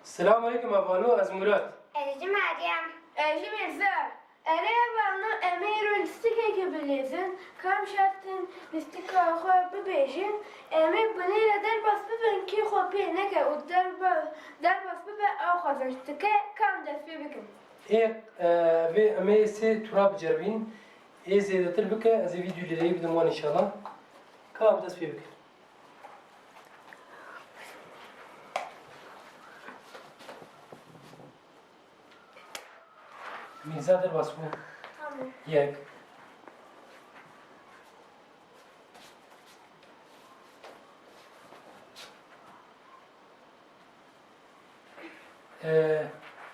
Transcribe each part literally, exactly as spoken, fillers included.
Selam aleyküm, hevalno, ez Murat. Ez jî Meryem. Ez jî Mirza. Erê hevalno, em ê îro lîstikekê bilîzin. Kam şert in lîstika xwe bibêjin. Em ê binêre derbas bibin, kî xwe pê neke û derba-, derbas bibe, ew qazanç dike. Kam dest pê bikin? Ê, e, vê em ê sê tura biceribîn. Ê zêdetir bike, ez ê vî dû lîreyê bidim wan înşallah. Kam dest pê bike. Mîrza derbas bû. Tamam. Yek. Ee,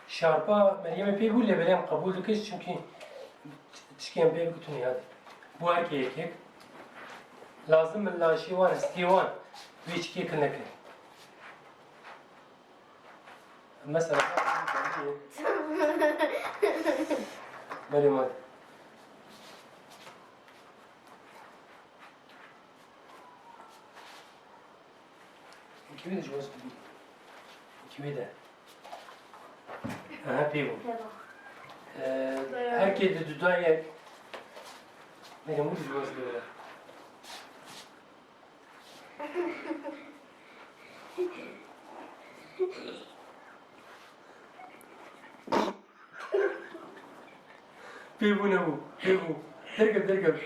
şarpa Meryemê pê bû, lê belê em qebûl dikir, çimkî tişkê em pê bikin tune hadi. Bû her kê yek yek. Lazim in laşê wan, hestiyê wan vê çikê kin nekin. Mesela, Meryem hadi. Kimin de cihaz bibî? Kimin de? Aha, pê bû. Ee, her kê de duda yek. Meryem, bu cihaz bibî. Pê bû nebû, pê bû. Derkeve, derkeve.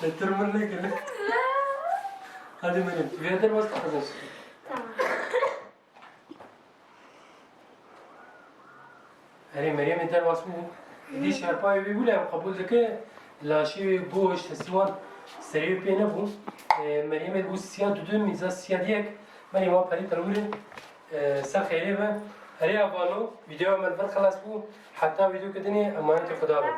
Te tirmir nekir. Hadi Meryem, vê derbas dixwazin. Tamam. Erê, Meryemê derbas bû. Dî şerpayê wî bû, lê em qebûl dike. Laşê wî goş, hestî wan serê wî pê nebû. Ee, Meryemê bû siya dudu, Mîrza siya diyek. Meryem, wan perî perwirê. Ee, ser xeyrê be. Erê, hevalno, vîdeoya me li vir xilas bû. Heta vîdeoyeke dinê, emanetê Xuda be.